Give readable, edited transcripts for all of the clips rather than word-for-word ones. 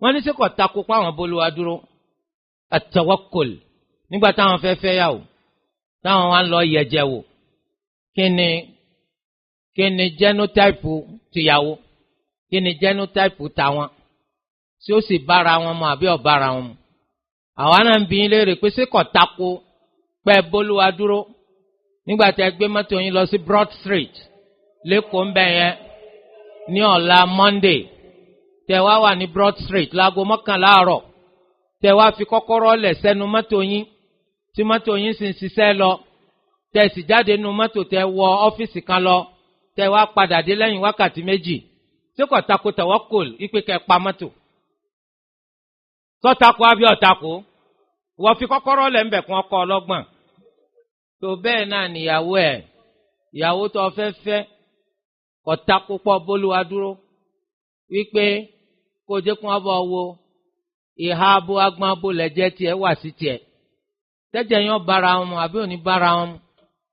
Wọ́n ní sẹ́ kò tako pé àwọn bolúwa dúró at-tawakkul nígbà táwọn fẹ́ fẹ́ yàwó, táwọn wá ń lọ yẹ̀jẹ̀ wò, kí ni genotype tìyàwó, kí ni genotype tàwọn, tí ó sì bára wọn mu àbí ò bára wọn mu? Àwa náà ń bi yín léèrè pé ṣé kò tako pé bolúwa dúró nígbà tí ẹ gbé mọ́tò yín lọ sí Broad Street lẹ́kọ̀ọ́ ń bẹ̀ yẹn ní ọ̀la Monday, tẹ wá wà ní Broad Street láago 11 àárọ̀, tẹ wá fi kọ́kọ́rọ́ lẹ̀ sẹ́nu mọ́tò yín, tí mọ́tò yín sì ń ṣiṣẹ́ lọ, tẹ sì jáde nínú mọ́tò, tẹ wọ ọ́fíìsì kan lọ, tẹ wá padà dé lẹ́yìn wákàtí 2, tí kò tako tawakkul ipe kẹ pa mọ́tò? Sọ́tako àbí ọ̀tako? Wọ́n fi kọ́kọ́rọ́ lẹ̀ ń bẹ̀ kún ọkọ̀ ọlọ́gbọ̀n tó bẹ́ẹ̀ náà níyàwó ẹ̀, ìyàwó tó fẹ́ fẹ́, kò tako pọ̀ bólúwa dúró wípé kó jẹ́ kó wọ́n bọ̀ wo ìhà abo agbọn abo lẹ́jẹ̀ tiẹ̀ wà sí tiẹ̀, tẹ́jẹ̀ yẹn bára wọn mu àbí òní bára wọn mu,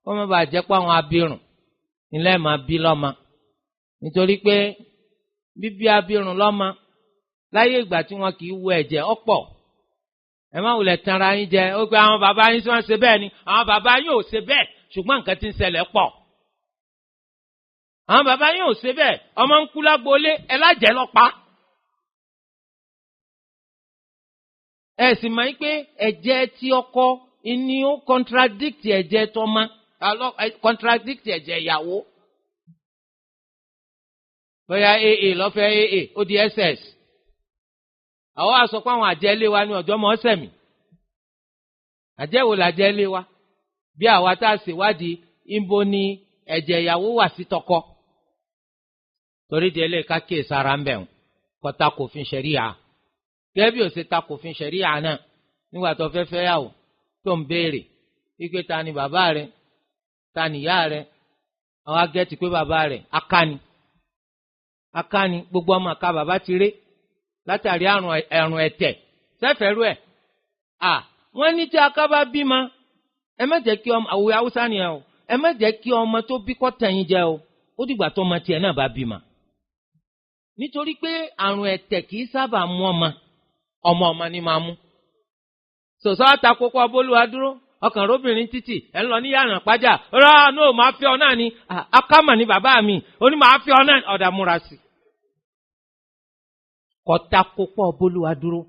kó má bàa jẹ́ pé àwọn abirùn nílẹ̀ máa bí lọ́mọ. Nítorí pé bíbí abirùn lọ́mọ láyé ìgbà tí wọn kì í wo ẹ̀jẹ̀ ọ̀pọ̀, ẹ má wulẹ̀ tanra yín jẹ. Ó pé àwọn bàbá yín tí wọ́n ṣe bẹ́ẹ̀ ni, àwọn bàbá yín ò ṣe bẹ́ẹ̀, ṣùgbọ́n nǹkan tí ń ṣẹlẹ̀ pọ̀. Àwọn bàbá yín ò ṣe bẹ́ẹ̀, ọmọ ń kú lágboolé, ẹ lájẹ́ lọ pa. Ẹ sì mọ̀ pé ẹ̀jẹ̀ tí ọkọ ni ó contradict ẹ̀jẹ̀ tọ́mọ, contradict ẹ̀jẹ̀ ìyàwó. Bóyá aa lọ́fẹ́ aa, ó di ss. Àwọn á sọ pé àwọn àjẹlé wa ní ọjọ́ mọ́ sẹ̀mí. Àjẹ́ wo làjẹ́lé wa? Bí àwa tá a ṣèwádìí ibo ni ẹ̀jẹ̀ ìyàwó wà sí tọkọ. Torí di eléyìí, ká kíyè sára ń bẹ̀ ń kọ́ta kò fi ṣẹ̀ríà. Gẹ́gẹ́ bí ó ṣe ta kò fi ṣẹ̀ríà náà, nígbà tó fẹ́ fẹ́ yàwó, tó ń béèrè wípé ta ni bàbá rẹ̀, ta ni ìyá rẹ̀, àwọn agẹ́tì pé bàbá rẹ̀ akáni akáni, gbogbo ọmọ àka bàbá ti ré látàrí àrùn ẹ̀rùn ẹ̀tẹ̀ sẹ́fẹ̀rú ẹ̀. À wọ́n ní tí aká bá bímọ, ẹ má jẹ́ kí ọmọ àwòrán haúsá ni ẹ o, ẹ má jẹ́ kí ọmọ tó bí kọ́ tẹ̀yìn jẹ o, ó dìgbà tó ọmọ tiẹ̀ náà bá bímọ. Nítorí pé àrùn ẹ̀tẹ̀ kì í sábà mú ọmọ, ọmọ ọmọ ni máa mú. Sòsọ́ àtakókò abólúwa dúró, ọkàn róbìnrin títì, ẹ̀ ń lọ ní yàrá pàjá rárá ní o máa fi ọ náà ni akámà ní bàbá mi, ó ní máa fi ọ náà ọ̀dà múra sí. Kọ́tàkópọ̀ bólúwa dúró,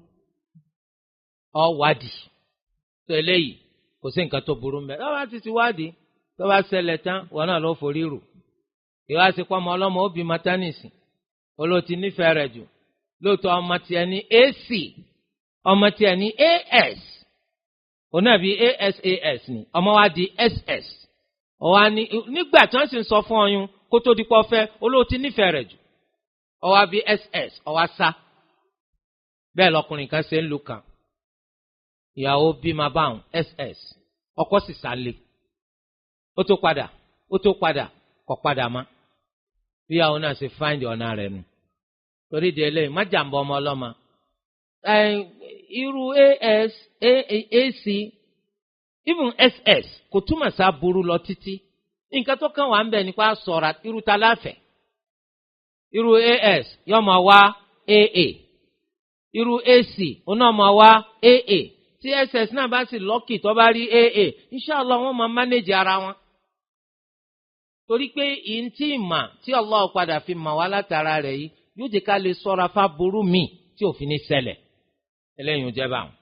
ọ wádìí tó eléyìí, kò sí nǹkan tó burú mbẹ. Lọ́wọ́ ti wádìí, tó bá ṣẹlẹ̀ tán, wọn náà ló forí rù. Ìwà sí pọ́ ọmọ ọlọ́mọ ó bí matánìsì, olóòtú nífẹ̀ẹ́ rẹ̀ jù lóòótọ́, ọmọ tiẹ̀ ní AC, ọmọ tiẹ̀ ní AS, òun náà bí ASAS ni, ọmọ wa di SS. Ọwọ́ ni nígbà tí wọ́n sì ń sọ fún ọyún kó tó di pọ́ fẹ́, olóòtú nífẹ̀ẹ́ rẹ̀ jù, ọwọ́ bí SS, ọwọ́ sá. Bẹ́ẹ̀ lọkùnrin kan ṣe ń lu kan, ìyàwó bímọ báwọn SS, ọkọ sì sálẹ̀, ó tó padà, ó tó padà, kò padà mọ́. Ìyàwó náà ṣe find ọ̀nà rẹ̀ nù. Torí di eléyìí, má jàǹbá ọmọ ọlọ́mọ. Irú AS, AC, even SS kò túmọ̀ sí aburú lọ títí. Nǹkan tó kàn wá ń bẹ̀ nípa sọ̀rọ̀ irú ta láfẹ̀. Irú AS yóò máa wá AA, irú AC òun náà máa wá AA. Tí SS náà bá sì lucky, tó bá rí AA, inshallah wọ́n máa manage ara wọn. Torí pé ìntì ìmà tí Allah padà fi mà wá látara rẹ̀ yìí yóò jẹ́ ká lè sọ́ra fáburú mi tí òfin ní ṣẹlẹ̀. Eléyìí ń jẹ́ báwọn.